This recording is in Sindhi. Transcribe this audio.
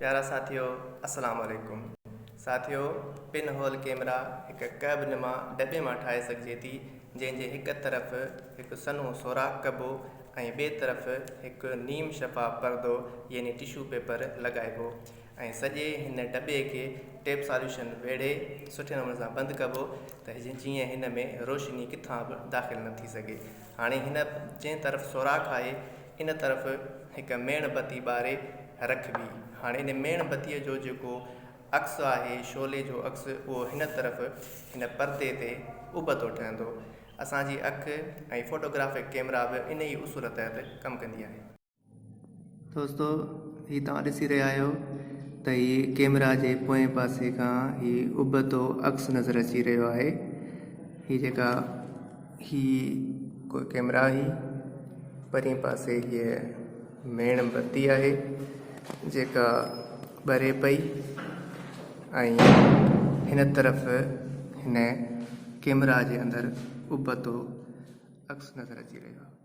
پيارا ساٿيو السلام عليڪم ساٿيو پن هول ڪيمرا هڪ ڪعب نما ڊٻي مان ٺاهي سگهجي ٿي جنهن جي هڪ طرف هڪ سنهو سوراخ ڪبو ۽ ٻئي طرف هڪ نيم شفاف پردو يعني ٽشو پيپر لڳائبو ۽ سڄي هن ڊٻي کي ٽيپ ساليوشن ويڙهي سٺي نموني سان بند ڪبو ته جيئن هن ۾ روشني ڪٿان به داخل نه ٿي سگهي هاڻي هن جنهن طرف سوراخ آهي ان طرف هڪ ميڻ بتي ٻاري رکبي. هاڻي ان ميڻ بتيء جو جيڪو عڪس آهي، شعلي جو عڪس، اهو هن طرف هن پردي تي ابتو ٺهندو. اسان جي اک ۽ فوٽوگرافڪ ڪئميرا به ان ئي اصول تحت ڪم ڪندي آهي. دوستو هي توهان ڏسي رهيا آهيو ته هي ڪئميرا جي پوئين پاسي کان هي ابتو عڪس نظر اچي رهيو آهي. هي جيڪا هي ڪو ڪئميرا هي پرين پاسي هيء ميڻ بتي آهي جيڪا ٻري پئي ۽ هن طرف هن ڪئميرا جي اندر ابتو عڪس نظر اچي رهيو آهي.